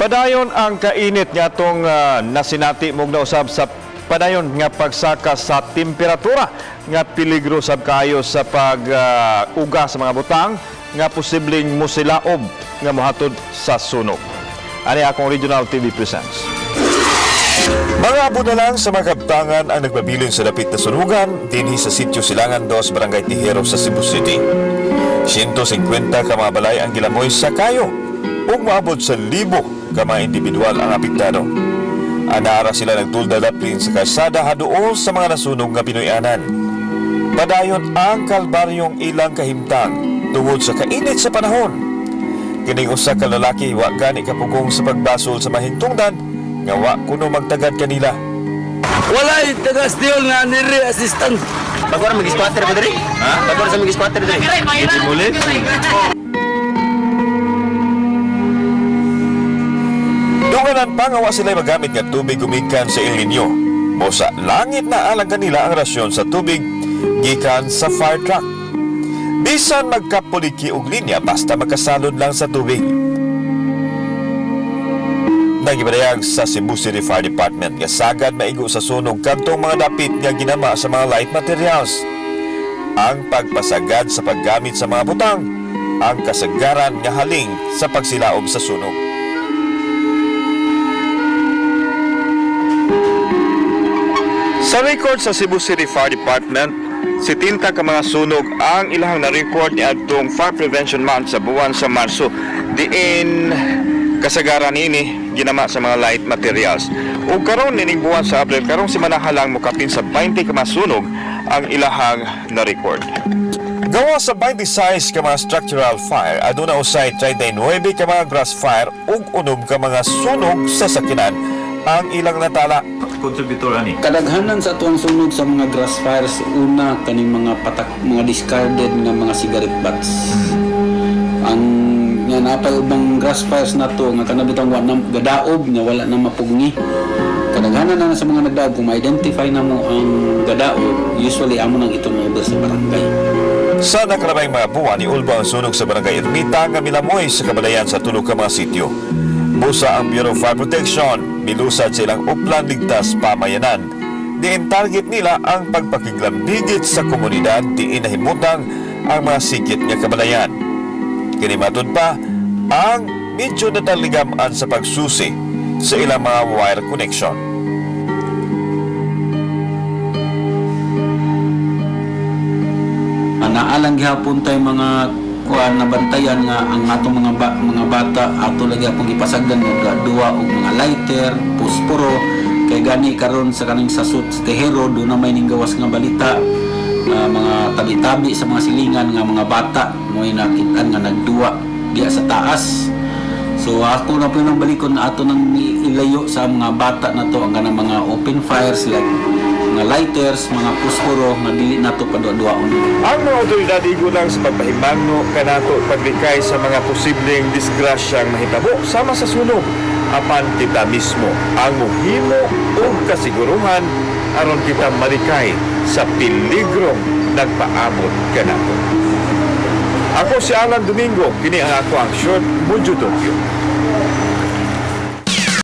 Padayon ang kainit nga atong nasinati mugna usab sa padayon nga pagsaka sa temperatura nga peligro sab kaayo sa pag uga sa mga butang nga posibleng musilaob nga mohatod sa sunog. Ani akong Regional TV Presents. Mga abo na lang sa mga kabtangan ang nagpabilin sa dapit na sunugan dinhi sa Sitio Silangan 2, Barangay Tijero sa Cebu City. 150 ka mga balay ang gilamoy sa kayo ug moabot sa libo ka mga individual ang apektado. Anara sila nagtulda daplin sa kalsada haduol sa mga nasunog nga Pinoyanan. Padayon ang kalbaryong ilang kahimtang tungod sa kainit sa panahon. Kining usa ka lalaki wa gani kapugong sa pagbasol sa mahintungdan nga wa kuno magtagad kanila. Walay taga steel nga nire assistant. Bago ra mag-squatter pa diri? Ha? Bago ra sa mag-squatter diri. Dunganan pa nga wa sila magamit nga tubig gumikan sa El Nino. Mosa langit na alang kanila ang rasyon sa tubig gikan sa fire truck. Bisan magkapuliki og linya basta makasalod lang sa tubig. Nagibarayag sa Cebu City Fire Department nga sagad maigo sa sunog kadtong mga dapit nga ginama sa mga light materials. Ang pagpasagad sa paggamit sa mga butang ang kasagaran nga haling sa pagsilaob sa sunog. Sa record sa Cebu City Fire Department, 70 ka mga sunog ang ilahang na-record ni adtong Fire Prevention Month sa buwan sa Marso. Diin kasagaran ini ginama sa mga light materials. Ug karon nining buwan sa Abril, karong semana halang mokapin sa 20 ka mga sunog ang ilahang na-record. Gawa sa 26 ka mga structural fire, aduna usay 39 ka mga grass fire ug unom ka mga sunog sa sakinan ang ilang natala. Contributor ani. Kadaghanan sa atuang sunog sa mga grass fires, una kaning mga patak, mga discarded nga mga cigarette butts. Ang nga napay ubang grass fires nato nga kana bitang wa na gadaob nga wala na mapugngi. Kadaghanan na sa mga nagdaob, kung ma-identify na mo ang gadaob, usually amo nang iturn over sa barangay. Sa nakarabay mga buwan, niulbo ang sunog sa barangay Ermita nga milamoy sa kabalayan sa tulo ka mga sityo. Busa ang Bureau of Fire Protection, milusad sa ilang uplan ligtas pamayanan. Diin target nila ang pagpakiglambigit sa komunidad diin nahimutang ang mga sikit nga kabalayan. Kini matud pa ang medyo nataligaman sa pagsusi sa ilang mga wire connection. Naalang gihapon tay mga kuan nabantayan nga ang atong mga mga bata ato lagi apong gipasagdan nga duwa og mga lighter, posporo, kay gani karon sa kaning sasut sa Tehero do na may ninggawas nga balita nga mga tabi-tabi sa mga silingan nga mga bata mo'y nakitaan nga nagduwa diya sa taas. So ako na po yung balikon na ato nang ilayo sa mga bata na to ang kanang mga open fires like mga lighters, mga posporo nga dili nato padua-duaon. Ang mga otoridad igo lang sa pagpahimangno kanato paglikay sa mga posibleng disgrasyang mahitabo sama sa sunog apan kita mismo ang muhimo og kasiguruhan aron kita malikay sa piligrong nagpaabot kanato. Ako si Alan Domingo, kini ang ako ang short Mujo Tokyo.